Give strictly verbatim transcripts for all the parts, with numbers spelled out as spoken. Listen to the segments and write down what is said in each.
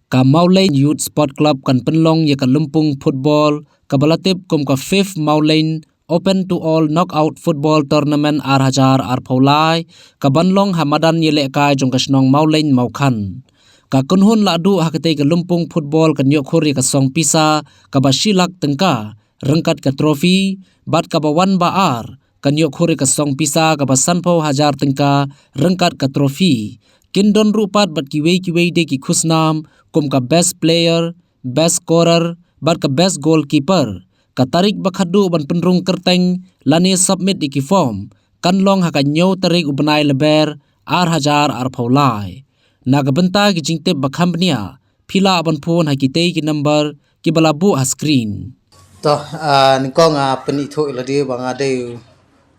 Ka Mawlein Youth Sport Club kan pynlong ïa ka lympung football kaba la tip kum ka fifth Mawlein Open to All Knockout Football Tournament ar hajar arphew lai, kaban long ha madan ïalehkai jong ka shnong Mawlein Mawkhan. Ka kynhun la duh ha katei ka lympung football kan ïoh khur ïa ka song pisa kaba shi lak tyngka ryngkat ka trophy, bad kaba wan ba ar kan ïoh khur ïa ka song pisa kaba sanphew hajar tyngka ryngkat ka trophy. Kin don ruh pat bad kiwei kiwei de ki khusnam kum ka best player, best scorer, bad ka best goalkeeper. Ka tarik ba khatduh ban pynrung kyrteng lane submit ïa ki form kan long ha ka hynñiew tarik u bnai Lber ar hajar arphew lai. Na ka bynta ki jingtip ba kham bniah, phi lah ban phone ha kitei ki number kiba la buh ha screen. To, ah, nyngkong, ah, pynithuh ïa lade ba nga dei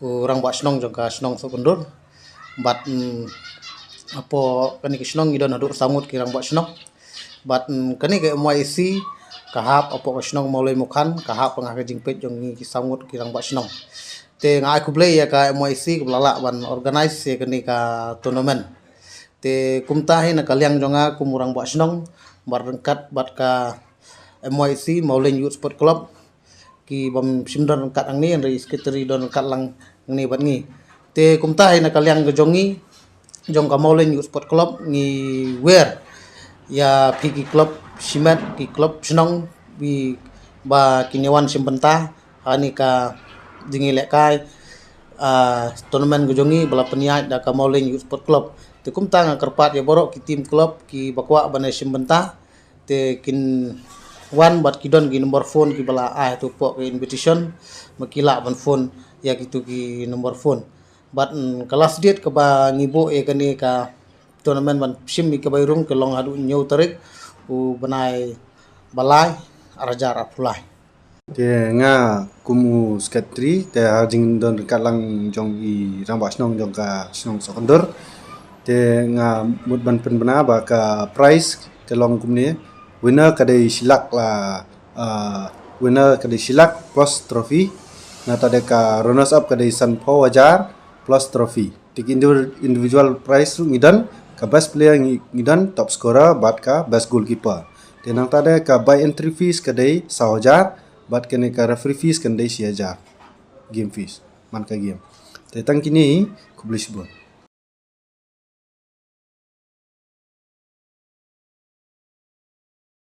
u rangbah shnong jong ka shnong Sohkyndur. Bad, mm, hapoh kane ka shnong ngi don haduh saw ngut ki rangbah shnong. Bad, mm, kane ka M Y A C ka hap hapoh ka shnong Mawlein Mawkhan, ka hap nga ha ka jingpeit jong ngi ki saw ngut ki rangbah shnong. Te nga ai khublei ïa ka M Y A C kaba la lah ban organize ïa kane ka tournament. Te kumta hi na ka liang jong nga kum u rangbah shnong, bad ryngkat bad ka M Y A C, Mawlein Youth Sport Club, ki bym shym don ryngkat hangne, hynrei secretary don ryngkat lang hangne bad ngi. Te kumta hi na ka liang ka jong ngi, jong ka Mawlein Youth Sport Club, ngi wer ïa phi ki club shimet, ki club shnong, phi ba kin ïa wan shim bynta ha kane ka jingïalehkai, ah, tournament ka jong ngi ba la pynïaid da ka Mawlein Youth Sport Club. Te kumta nga kyrpad ïa baroh ki team club kiba kwah ban ïa shim bynta, te kin wan bad ki don ki number phone kiba la ai hapoh ka invitation, ba ki lah ban phone ïa kito ki number phone. Bad, mm, ka last date kaba ngi buh ïa kane ka tournament ban shim ïa ka bai rung ka long haduh hynñiew tarik u bnai ba lai ar hajar arphew lai. Te nga kum u secretary, te ha ka jingdon ryngkat lang jong i rangbah shnong jong ka shnong Sohkyndur. Te nga mut ban pynbna ba ka prize ka long kumne. Winner ka dei shi lak la, ah, winner ka dei shi lak plus trophy. Nangta de ka runners up ka dei sanphew hajar plus trophy. Te ki indivi-, individual prize ruh ngi don, ka best player ngi, ngi don, top scorer bad ka best goalkeeper. Te nangta de ka by entry fees ka dei saw hajar, bad kane ka referee fees kan dei shi hajar. Game fees man ka game. Te tang kine hi, khublei shibun.